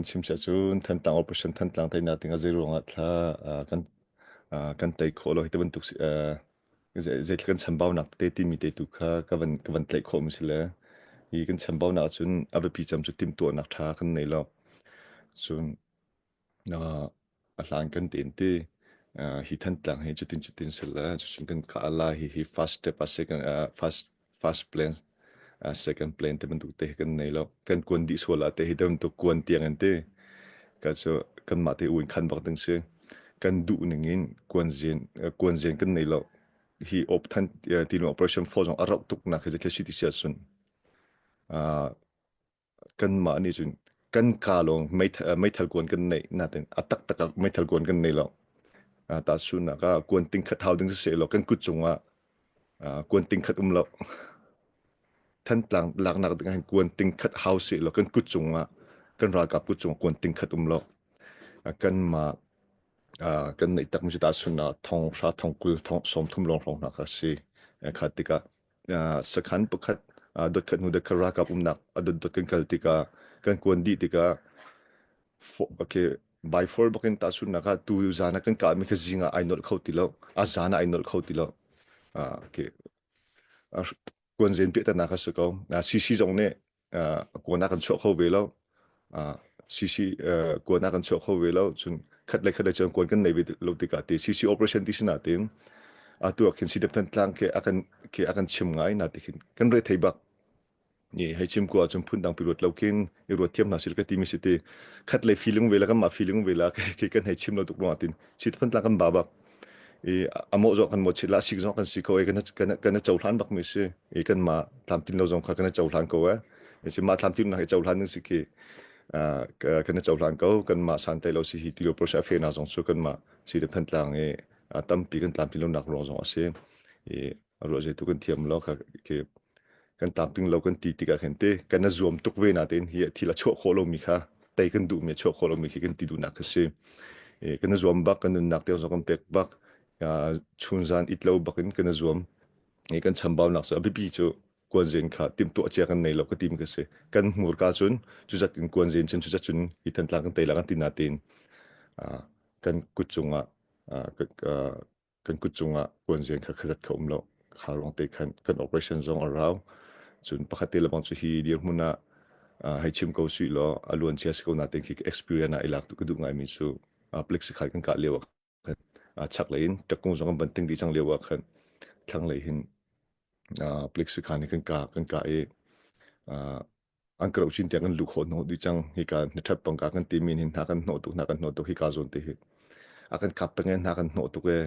Chim siah cun Thantlang Operation Thantlang teinak ding ah zeiruangah thla kan kan tei khawh lo hi ti bantuk zeitluk kan chambaunak tete timi te tu kha ka van tlaih khawhmi si le hi kan chambaunak ahcun a biapi cem cu timhtuahnak ṭha kan nei lo. Cun a hlan kan tein ti hi Thantlang hi cutin cutin si le cucun kan kah lai hi hi first step a second first first plan second plan te bantuk te hi kan nei lo. Kan kuan dih sual ah te hi bantuk kuan tiang in ti ka cu kanmah te u in khan bak ding si. Kan duh ning in kuan zien kan nei lo. Hi op than ti operation 4 zong a rauh tuk nak hi thil si ti si ahcun kanmah nih cun kan kaa lawng meithal kuan kan neih natin a taktak ah meithal kuan kan nei lo. Tahchunhnak ah kuan ting khat hau ding siseh law kan kut cungah kuan ting khat um lo. Thantlang laknak ding ah kuan ting khat hau seh law kan kut cungah kan ralkap kut cungah kuan ting khat um lo. Kanmah kan neih takmi cu tahchunhnak ah thong hra thong 20 thong 30 lawng hrawng hna kha a si. Kha tikah sakhan pakhat dotkhat hnu dotkhat ralkap umnak a dotdot kan kal tikah kan kuan dih tikah okay by four bakin tahchunhnak ah tu zan ah kan kahmi kha zing ah ai nolh kho ti lo a zan ah ai nolh kho ti lo okay kuan zen piahtanak a si ko CC zong nih kuan ah kan chuah kho ve lo. CC kuan ah kan chuah kho ve lo. Cun khat le khat le cun kuan kan nei ve lo tikah ti CC operation ti sinah tin atu ah khin CDF Thantlang ke akan ke akan chim ngai na ti khin kan re thei bak ni hei chim ko ahcun phun dang pi ruat lo khin i ruat thiam hna sil ka ti mi si ti khat le feeling ve la kan mah feeling ve la ke kan hei chim lo tuk ruangah tin CDF Thantlang kan ba bak i amawh zong kan mawhchit la sik zong kan si ko i kan kan cohlan bak mi si i kan mah tlamtlin lo zong kha kan cohlan ko e si mah tlamtlin nak i cohlan ding si khi kan cohlan ko kan mah san tai lo si hi tilo process a fe na zong cu kan mah si de phantlang i tampi kan tlamtlin lo nak ruang zong a si i a ruah zeitu kan thiam lo kha khi kan tamping lo kan ti tikah khin te kan zuam tuk ve na tein hi thil a chuah khawh lomi kha tei kan duhmi a chuah khawh lomi khi kan ti duhnak kha si kan zuam bak kan nunnak te zong kan pek bak chunzan it lo bak in kan zuam i kan chambaunak cu a biapi cu kuanzen kha timhtuah cia kan nei lo ka tim ka si kan hmurka cun cuzat in kuanzen cun cuzat cun hi thantlang kan tei la kan ti na tein kan kut cungah kan kut cungah kuanzen kha khazat kha um lo kha ruang te khan kan operation zong a rau cun pakhat te lebang cu hi dirhmun ah hei chim ko sui law a luan chia si ko na ten khi experience ah i lak tu ka duh ngai mi cu plik sikhat kan kah lio ah khan chak lei in takung zong kan van ting dih cang lio ah khan thlang lei hin plik sikhan hi kan kah i an ka chin tiang kan lu khawh hnawh dih cang hika hnaṭhat pangka kan timi hin hna kan hnawh tuk hna kan hnawh tuk hika zawn te hi a kan kap peng hna kan hnawh tuk e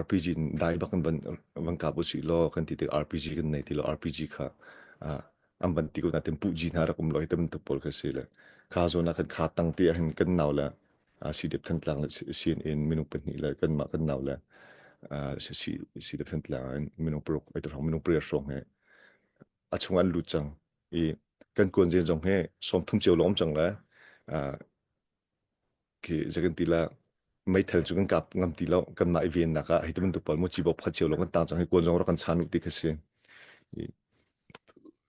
RPG dai bak in van van kap usih law kan ti tik RPG kan nei ti lo RPG kha an van ti ko na tem pu ji hna rak um lo hi tem tuk pawl kha si le kha zawn ah kan kha tang ti ah hin kan nau le CDF Thantlang le CNN minung pahnih le kanmah kan nau le CDF Thantlang in minung paruk ai minung pariat hrawng he a chung an lut cang i kan kuanzen zong hi 30 cio lawng um cang le khi zakan ti la meithal cu kan kap ngam ti lo kanmah i vennak ah hi bantuk pawl mu ci bok phat cio lawng kan tang cang hi kuan zong rak kan chan u ti kha si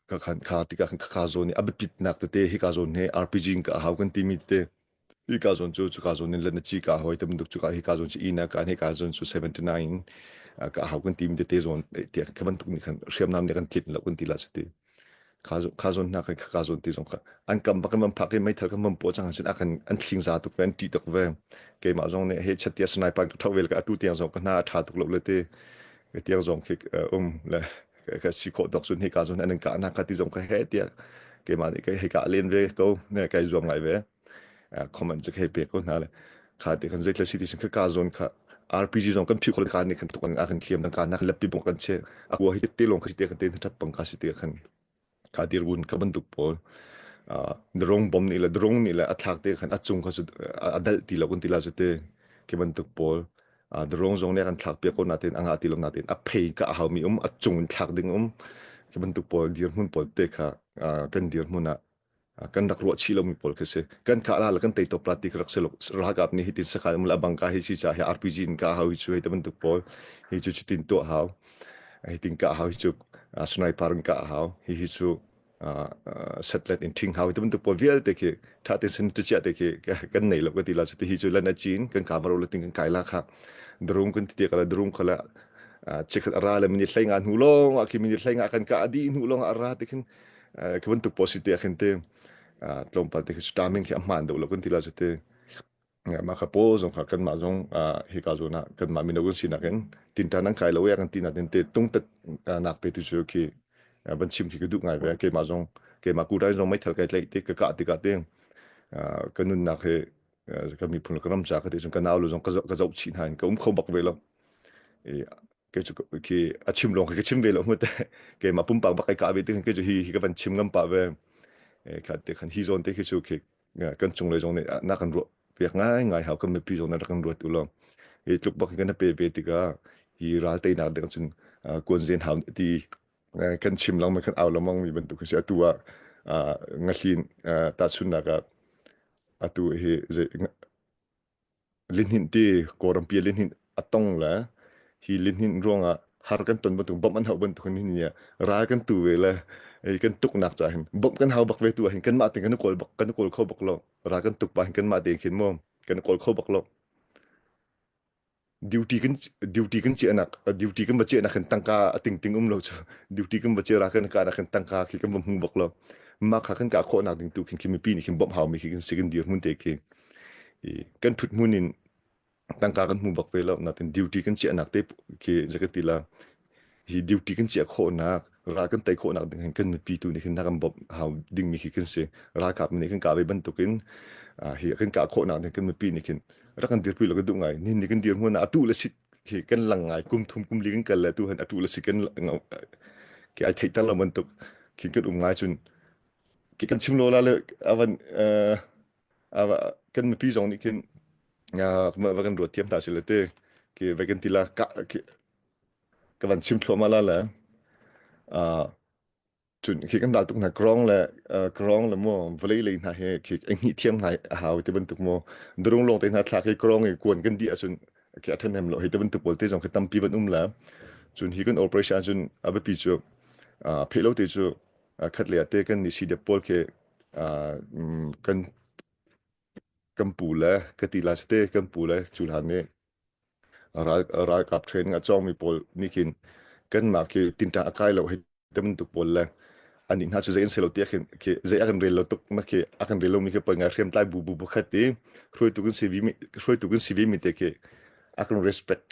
ka khan kha tikah khan kha zawn i a biapitnak tete hi ka zawn he RPG in ka hau kan timi tete hi ka zawn cu cuka zawn in lana ci ka hoi te bantuk cuka hi ka zawn cu ina ka hi ka zawn cu 79 ka hau kan timi tete zawn tiah kha bantuk nih khan hriamnam nih kan tlinh lo kan ti la cu ti kha zawn hna khan kha zawn ti zong kha an kam bak in man phak i meithal kan man puah cang sin a kan an thling za tuk ve an ṭih tuk ve keimah zong nih he chat tia sniper ka thok vel ka atu tiang zong ka hna a ṭha tuk lo le ti ka tiang zong khi um le ka si khawh dok cun hika zawn an ka na ka ti zong ka he tiah keimah nih ka hei ka len ve ko ne kai zuam ngai ve comment cu hei pek ko hna le kha ti khan zeitlai si ti kha ka zawn kha RPG zong kan phi khol ka nih khan tuk an kan thiam dan ka nak lepi bong kan che akua hi te long kha si te kan te thap pang ka si te khan ka dirgun ka bantuk pawl drong bom nih le drong nih le a thlak te khan a cung kha su a dal ti lo kan ti la su te ke bantuk pawl drong zong nih kan thlak piak ko natin anga ti lo natin a phei ka a haumi um a cung in thlak ding um ke bantuk pawl dirhmun pawl te kha kan dirhmun ah kan rak ruah chih lomi pawl khi si kan kah la le kan tei top la ti rak si lo ralkap nih hitin sakhan um la bangka hi si cha hi RPG in ka hau hi chu hei te bantuk pawl hi chu chutin tuah hau hitin ka hau hi chu sniper in ka hau hi hi chu. Satlet in ṭhing hau ti bantuk pawl vialte khi ṭha te sin ṭicia te khi kan nei lo ka ti la cu ti hi cu lan a cin kan ka varo le ting kan kai la kha drung kan ti te kala drung khala chikhat ara le minute hlei nga hnu lawng ah khi minute hlei nga kan ka adi hnu lawng ara te khin ka bantuk pawl si te khin te tlawmpal te khi timing khi a hmaan deuh lo kan ti la cu te. Mah kha paw zong kha kanmah zong hika zawn ah kanmah mino kan sinak in tinṭan an kai lo i a kan tinak in te tungtat nak te tu cu khi van chim khi ka duh ngai ve. Keimah zong keimah kurai zong meithal kai tlaih te ka kah tikah te ka nunnak hi ka miphun le ka ram ca ka ti cun ka nau lu zong ka zoh chih hna in ka um kho bak ve lo. I kei cu khi a chim lawng khi ka chim ve lo mu te keimah pumpak bak kai kah ve te khin kei cu hi hi ka van chim ngam pah ve. Kha te khan hi zawn te khi cu khi kan cunglei zong nih na kan ruah piak ngaingai hau kan mipi zong nih rak kan ruat u law hi tluk bak kan pe ve tikah hi ral teinak ding cun kuanzen hau ti kan chim lengmang kan au lengmang mi bantuk si atu ah ngahlin tahchunnak ah atu hi Lihninh ti Kawlrampi ah lihninh a tong le hi lihninh ruangah har kan ton bantuk bawmh an hauh bantuk hin ni ah ral kan tu ve le hi kan tuknak caah hin bawmh kan hau bak ve tu ah hin kanmah tein kan i kawl bak kan i kawl kho bak lo ral kan tuk pah hin kanmah tein khin mu kan i kawl kho bak lo duty kan duty kan chiahnak duty kan va chiahnak khin tangka a tingting um lo cu duty kan va chia ra kan ka nak khin tangka khi kan va hmu bak lo mah kha kan kah khawhnak ding tu khin khi mipi nih khin bawmh hau mi khi kan si kan dirhmun te khi i kan ṭhut hmun in tangka kan hmu bak ve lo natin duty kan chiahnak te khi zakati la hi duty kan chiah khawhnak ral kan tei khawhnak ding hin kan mipi tu nih hin kan bawmh hau dingmi khi kan si ralkap nih kan kah ve bantukin hi kan kah khawhnak ding kan mipi nih khin rak kan dirpi lo kan duh ngai ni ni kan dir hmun ah atu le sit khi kan lang ngai kum thum kum li kan kal le tu han atu le sit kan ki ai theih ter lo bantuk khi kan um ngai cun ki kan chim lo la le avan kan mipi zong nih khin va kan ruat thiam hna sile te ki vai kan ti la ka ka van chim thluahmah la le cun khi kan ral tuk hna krong le krong le mu vawlei lei hna he khi eng thiam hna a hau ti bantuk mu drung long te hna thlak hi krong i kuan kan di ahcun khi a ṭhahnem lo hi ti bantuk pawl te zong khi tampi van um le cun hi kan operation ahcun a biapi cu pheh lo te cu khat le te kan ni si dep pawl khi kan kan pu le ka ti la te kan pu le cu hlan nih ral ralkap training a cawngmi pawl nih khin kanmah khi tinṭan a kai lo hei ti bantuk pawl le anih hna cu zei an si lo tiah khin khi zei a kan rel lo tuk na khi a kan rel lomi khi poi ngai hriamtlai bu bu pakhat i hruaitu kan si vi mi hruaitu kan si ve mi te khi a kan respect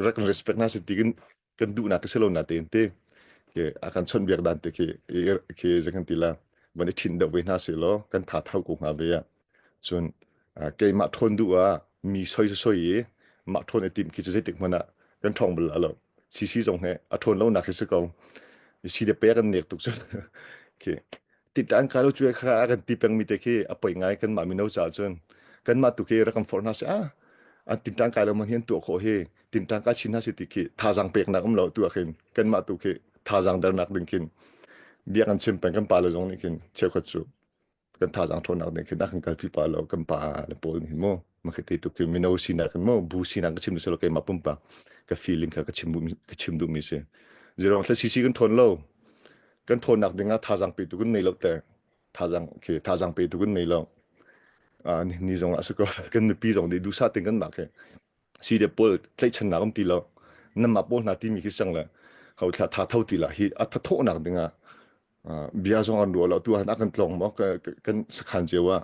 rak kan respect hna si ti kan kan duhnak ka si lo na tein te ke a kan chawnhbiak dan te khi khi zei kan ti la van i ṭhinh deuh ve hna si law kan tha thau ko hnga ve ah cun keimah ṭhawn duh ah mi soi soi i mah ṭhawn i timh khi cu zeitik hmanh ah kan ṭhawng bal lo CC zong he a ṭhawn lo nak hi si ko si de pe kan nek tuk cu khi Tinṭan kai lo cu kha a kan ti pengmi te khi a poi ngai kanmah mino caah cun kanmah tu khi rak kan forh hna seh ah an tinṭan kai lo man hi an tuah khawh hi tinṭan kai chin hna si ti khi thazaang peknak um lo tu ah khin kanmah tu khi thazaang dernak ding khin bia kan chim peng kan pa le zong nih khin cheukhat cu kan thazaang ṭhawnnak ding khin a kan kalpi pa lo kan pa le pawl nih mu ma khi te tu khi mino sinak in mu bu sinak ka chim lo keimah pumpak ka feeling kha ka chim ka chim duhmi si zirong thla CC kan ṭhawn lo kan ṭhawnnak ding ah thazaang petu kan nei lo te thazaang khi thazaang petu kan nei lo ni zong ah si ko kan mipi zong nih duhsah ten kan mah khi si de pawl tlaihchannak um ti lo namah pawl hna timi khi sang le ho thla tha tho ti la hi a thawhnak ding ah bia zong an ruah lo tu han a kan tlong mo kan sakhan cio ah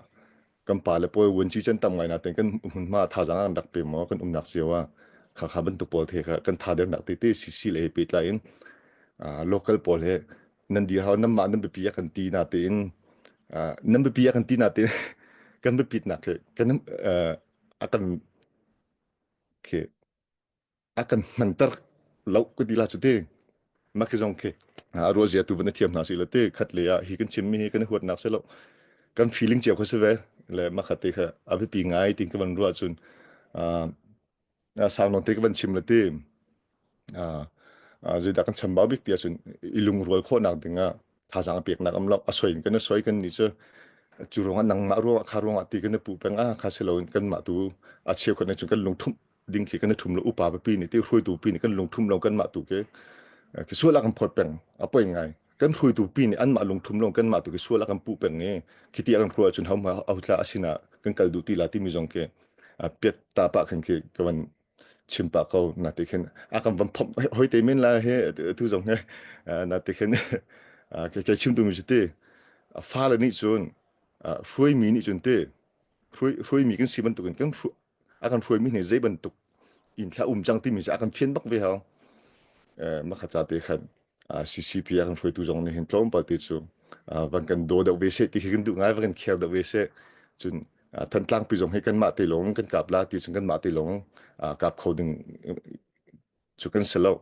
kan pa le pawl vunci can tam ngai na ten kan hmunhma thazaang an rak pe maw kan umnak cio ah kha kha bantuk pawl the kha kan tha dernak te te CC le he pehtlai in local pawl he nan dir hau nan mah nan biapi a kan ti na tein nan biapi a kan ti na te kan biapit nak he kan a kan khi a kan hmanter lo ka ti la cu ti mah khi zong khi a ruah zia tu van na thiam hna si lo ti khat le ah hi kan chim mi hi kan huatnak si lo kan feeling cio kha si ve le mah kha te kha a biapi ngai tin ka van ruah cun sang nawn te ka van chim le ti zeidah kan chambau bik ti ahcun i lungrual khawhnak ding ah thazaang a peknak am lo a soi in kan i soi kan nih cu cu ruangah nangmah ruangah kha ruangah ti kan i puh peng ah kha si loin kanmah tu a cheukhat nih cun kan lungthumh ding khi kan i ṭhum lo upa pipi nih ti hruaitu pi nih kan lungthum lo kanmah tu khi khi sual ah kan phawt peng a poi ngai. Kan hruaitu pi nih anmah lungthum lawng kanmah tu khi sual a kan puh peng i khiti a kan hruai ahcun hohmanh hotla a sinah kan kal duh ti la timi zong khi piat ta pah khin khi ka van chim pah ko na ti khin a kan van phomh hoi te men la he tu zong he na ti khin ke chim tu mi si ti fale nih cun hruaimi nih cun ti hruaimi kan si bantukin kan a kan hruaimi nih zei bantuk in thla um cang timi cu a kan fian bak ve hau. Makha ca te khan CCP a kan hruaitu zong nih hin tlawmpal te cu van kan daw deuh ve seh ti khi kan duh ngai, van kan care deuh ve seh. Cun Thantlang pi zong hi kanmah te lawng kan kap la ti cun kanmah te lawng kap kho ding cu kan si lo.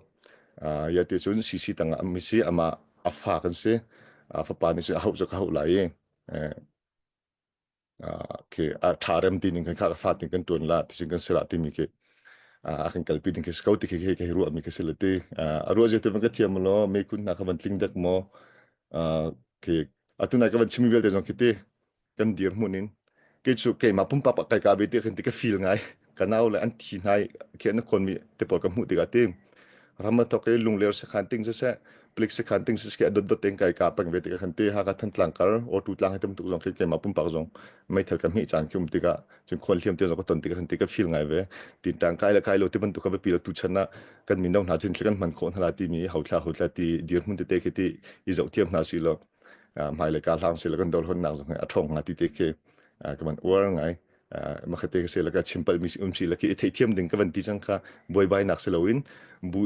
Ya ti cun CC tangah mi si amah a fa kan si. Fapa nih cun a hauh cu ka hauh lai i khi a ṭha rem ti ning khan kha ka fa ting kan ṭuan la ti cun kan si la timi khi a kan kalpi ding khi si ko ti khi khi ruah mi khi si le ti a ruah zia tu van ka thiam law me kun hna kha van tling dek maw khi atu nai ka van chimi vialte zong khi ti kan dir hmun in kei cu keimah pumpak kai ka be ti khan ti ka feel ngai ka nau le an thi hnai khi an khon mi te pawl ka hmuh tikah ti ram a thok i lungler sakhan ting siseh palik sakhan ting siseh a dotdot tein kai ka peng ve tikah khan ti Hakha Thantlang kar auto tlang hi tam tuk zong khi keimah pumpak zong meithal ka hmeh caan khi um tikah cun khual hliam te zong ka ton tikah khan ti ka feel ngai ve tin tang kai le kai lo ti bantuk ka biapi lo tu chan ah kan mino hna chin kan hman khawh hna la timi hauthla hauthla ti dirhmun tete khi ti i zoh thiam hna si lo hmailei ka hlang si lo kan dol honnak zong hi a ṭhawng hnga ti te khi ka van uar ngai makhate ka se la ka chimpal mi um si la khi i theihthiam ding ka van ti cang kha buaibainak si loin bu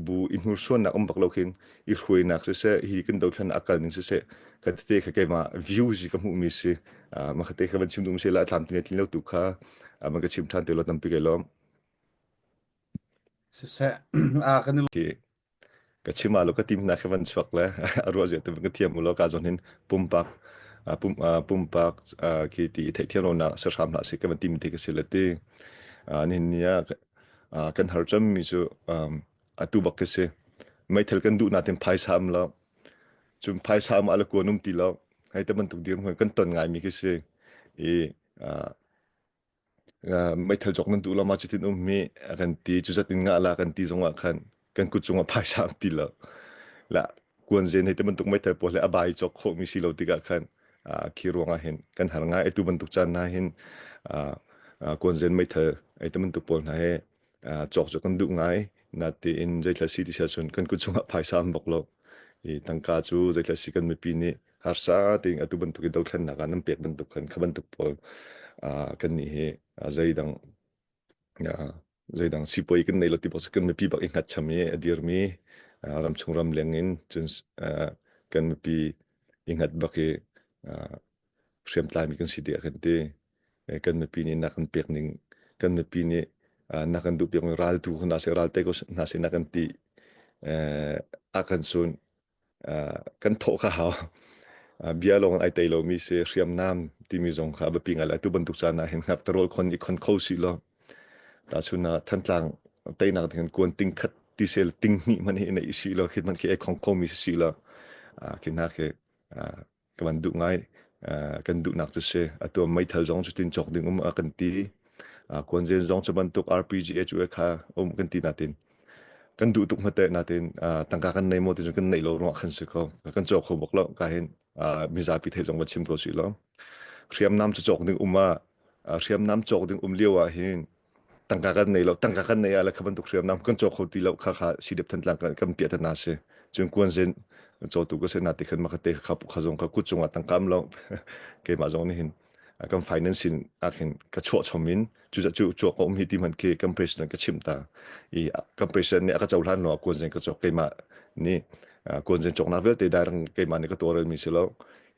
bu i hnursuannak um bak lo khin i hruainak siseh hi kan dothlan a kal ning siseh ka tete kha keimah view si ka hmuh mi si makhate ka van chim dum si la thlam tin tlin lo tu kha man ka chim than te lo tampi kai lom. Siseh a kan Khi ka chim ah lo ka tim hna khi van chuak le a ruah zia tu ka thiam u law ka zawn hin pumpak pum pumpak khi ti theihthiam lo nak sahram hlah si ka van tim ti ka si le ti nihin ni ah kan har cem mi cu atu bak ka si meithal kan duh natin phaisa am lo cun phaisa am ala kuan um ti lo hei te bantuk dir kan ton ngai mi khi si i Meithal cawk nan duh lo ma cutin um mi a kan ti cuzat in ngah la kan ti zongah khan kan kut cungah phaisa am ti lo. La kuanzen hei te bantuk meithal pawl he a bai cawk khawh mi si lo tikah khan khi ruangah hin kan har ngai atu bantuk caan hna hin kuanzen meithal ei te bantuk pawl hna he cawk cu kan duh ngai natein zeithla si ti siah cun kan kut chungah phaisa am bok lo i tangka cu zeithla si kan mipi nih harsa tein atu bantuk i dothlennak ah nan pek bantuk khan kha bantuk pawl kan nih hi zeidang zeidang sipuai kan nei lo ti bak kan mipi bak i hngatcham i a dirmi ramchung ram leng in cun kan mipi i hngat bak i hriamtlaimi kan si tiah kan ti. Kan mipi nih na kan pek ning kan mipi nih na kan duh piak ral tu hna seh ral te ko hna seh na kan ti a kan sun kan thawh kha hau. Bia lawng ai tei lomi si hriamnam timi zong kha a biapi ngai lai. Tu bantuk caan ah hin ngaktarol khon i khon kho si law tahchun ah Thantlang teinak ding kuan ting khat ti sel ting hnih hmanh hi nei si law khi hmanh khi ai khong kho mi si si law khi hna khi ka van duh ngai. Kan duhnak cu si atu meithal zong cutin cawk ding um a kan ti kuanzen zong cu bantuk RPG cu kha um kan ti natin kan duh tuk hmate natin tangka kan nei maw ti cun kan neih lo ruangah khan si ko kan cawk kho bak lo ka hin mizapi thei zong va chim ko si lo hriamnam cu cawk ding um ah hriamnam cawk ding um lio ah hin tangka kan nei lo tangka kan nei ah le kha bantuk hriamnam kan cawk kho ti lo kha kha sidep thantlang kan kan piah tana si cun kuanzen cawtu ka se na ti khan ma kha te kha kha zong kha kut cungah tangka am lo keimah zong nih hin kan financing ah khin ka chuah chom in cu cu chuak ka um hi ti man khi kan president ka chim ta i kan president nih a ka cohlan lo kuanzen ka cawk keimah nih kuanzen cawknak vialte dairang keimah nih ka tawlrel mi si lo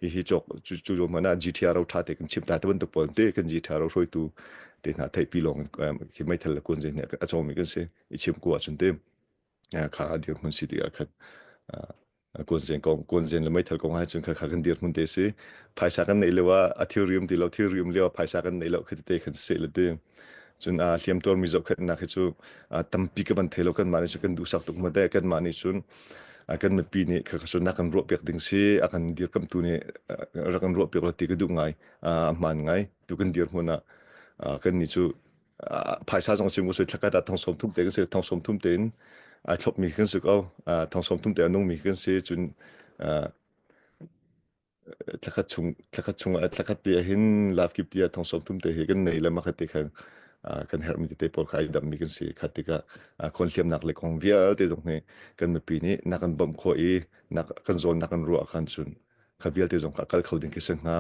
hihi cawk cu cu lo hmanh ah GTR ro ṭha te kan chim ta te bantuk pawl te kan GTR ro hruaitu te hna theihpi lawng khi meithal le kuan zei a cawmi kan si i chim ku ahcun te kha a dirhmun si tikah khan kuanzen kong kuanzen le meithal kong ahcun kha kha kan dirhmun te si phaisa kan neih lio ah a thilri um ti lo thilri um lio ah phaisa kan neih lo khi te khan si le ti cun a hliam tuarmi zohkhenhnak hi cu tampi ka van thei lo kanmah nih cun kan duhsak tuk ma deh kanmah nih cun kan mipi nih kha cun na kan ruahpiak ding si a kan dirkamtu nih rak kan ruahpiak lo ti ka duh ngai a hmaan ngai tu kan dirhmun ah kan nih cu phaisa zong chim ko sui thlakhat ah thong 30 te kan si thong 30 tein ai thlopmi kan si ko thong 30 te a nungmi kan si cun. Thlakhat chung thlakhat chung ah thlakhat te ah hin laf kip ti ah thong sawm thum te hi kan nei le makhat te khan kan herhmi tete pawl kha ai dammi kan si. Khat tikah khawn hliamnak le kong vialte zong hi kan mipi nih nak kan bawmh khawh i nak kan zawn nak kan ruah khan cun kha vialte zong kha kal kho ding khi si hnga.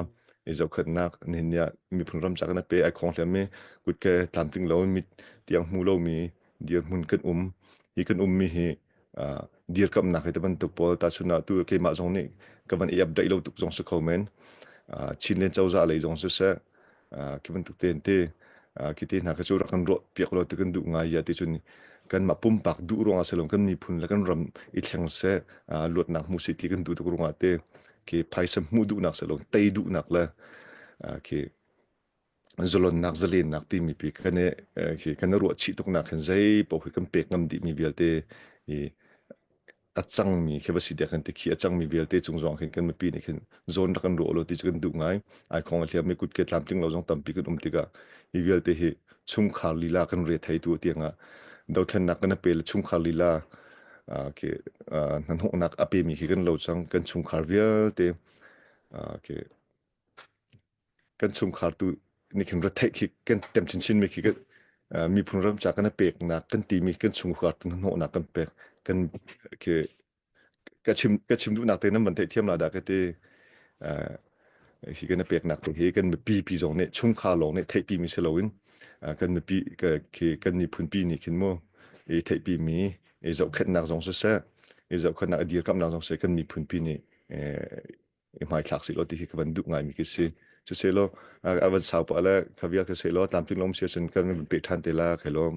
I zohkhenhnak nihin ni ah miphun ram ca kan pe ai khong hliammi kutke tlamtling lo mit tiang hmu lomi dirhmun kan um. Hi kan ummi hi dirkamnak hi te bantuk pawl tahchun ah tu keimah zong nih ka van i update lo tuk zong si kho men. Chinland cozah lei zong siseh khi bantuk te te khi te hna khi cu rak kan ruah piak lo ti kan duh ngai ya ti cun kanmah pumpak duh ruangah si lo kan miphun le kan ram i thleng seh luatnak hmu seh ti kan duh tuk ruangah te khi phaisa hmuh duhnak si lo tei duhnak le khi zalonnak zalennak timi pi kan i khi kan i ruah chih tuknak khin zei paoh khi kan pek ngam dihmi vialte i a cangmi khi va si tiah kan ti khi a cangmi vialte cung zong khin kan mipi nih khin zawn rak kan ruah lo ti cu kan duh ngai. Ai khong a hliam mi kutke tlamtling lo zong tampi kan um tikah hi vialte hi chungkhar lila kan re thei tu tiangah dothlennak kan pe le chungkhar lila khi hnahnawhnak a pemi khi kan lo cang. Kan chungkhar vialte khi kan chungkhar tu nih khin retheih khi kan tem chinchin mi khi kan miphun ram ca kan peknak kan timi kan chungkhar tu hnawhnak kan pek kan khi ka chim ka chim duhnak te nan van theih thiam la dah ka ti. Hi kan peknak te hi kan mipi pi zong nih chungkhar lawng nih theihpi mi si loin kan mipi khi kan miphun pi nih khin mu i theihpi mi i zohkhenhnak zong siseh i zohkhenhnak i dirkamnak zong siseh kan miphun pi nih i hmaithlak si law ti hi ka van duh ngaimi khi si. Siseh law a van sau pah le kha vial ka seh law tlamtling lom si ahcun kan van peh ṭhan te la khailawm.